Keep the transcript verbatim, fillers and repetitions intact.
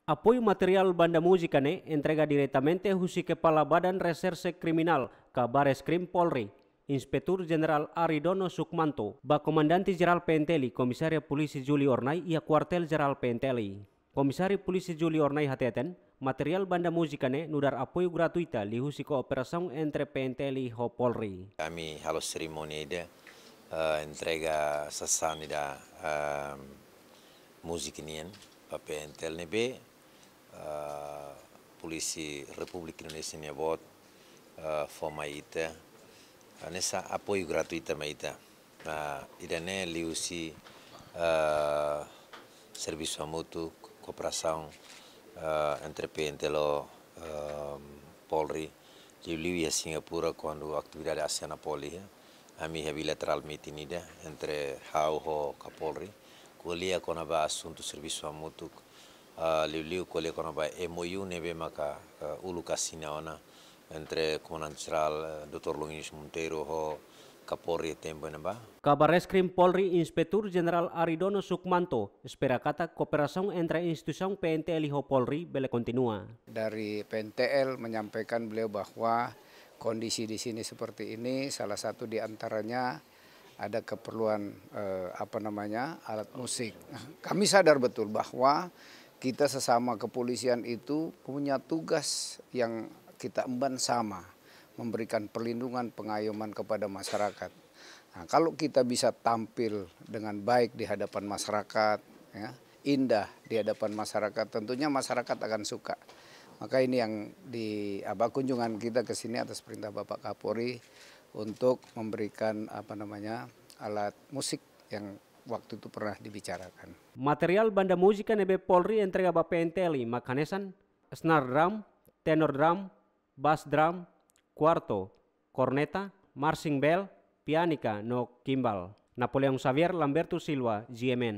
Apoiu materiál banda múzika ne'e entrega diretamente husi Kepala Badan Reserse Kriminál ka Bareskrim Polri, Inspetur Jenerál Aridono Sukmanto, ba Komandante Jerál P N T L, Komisária Polísia Juli Ornai iha Kuartél Jerál P N T L. Komisária Polísia Juli Ornai hateten, materiál banda múzika ne'e nu'udar apoiu gratuita liuhusi kooperasaun entre P N T L ho Polri. Ami halo serimónia ida, eh, entrega sasán ida, eh, múzika nian ba P N T L ne'ebé, eh, Polísia Repúblika Indonézia nia boot, eh, fó mai ita, eh, hanesan apoiu gratuita mai ita. Ah, ida-ne'e liuhusi, ah, servisu hamutuk, kooperasaun, ah, entre P N T L ho, ah, Polri, liuliu iha Singapura, kuandu atividade ASEAN Napoli, eh, ami iha bilateral meeting ida entre ha'u ho Kapolri, ko'alia kona-ba asuntu servisu hamutuk, ah, liuliu ko'alia kona-ba M O U ne'ebé maka, ah, uluk asina ona, entre Komandante Jerál, eh, doutór Longuinhos Monteiro ho Kapolri tempu ne'ebá. Kabareskrim Polri Inspetur Jenerál Aridono Sukmanto espera katak kooperasaun entre instituisaun P N T L ho Polri bele kontinua. Dari P N T L menyampaikan beliau bahwa kondisi di sini seperti ini, salah satu di antaranya ada keperluan, eh, apa namanya, alat musik. Nah, kami sadar betul bahwa kita sesama kepolisian itu punya tugas yang kita emban sama, memberikan perlindungan, pengayoman kepada masyarakat. Nah, kalau kita bisa tampil dengan baik di hadapan masyarakat, ya, indah di hadapan masyarakat, tentunya masyarakat akan suka. Maka ini yang di, apa, kunjungan kita ke sini atas perintah Bapak Kapolri untuk memberikan, apa namanya, alat musik yang waktu itu pernah dibicarakan. Materiál banda múzika ne'ebé Polri entrega ba P N T L mak hanesan snare drum, tenor drum, bass drum, kuarto, korneta, marching bell, pianika no kimbal. Napoleão Xavier, Lamberto Silva, G M N.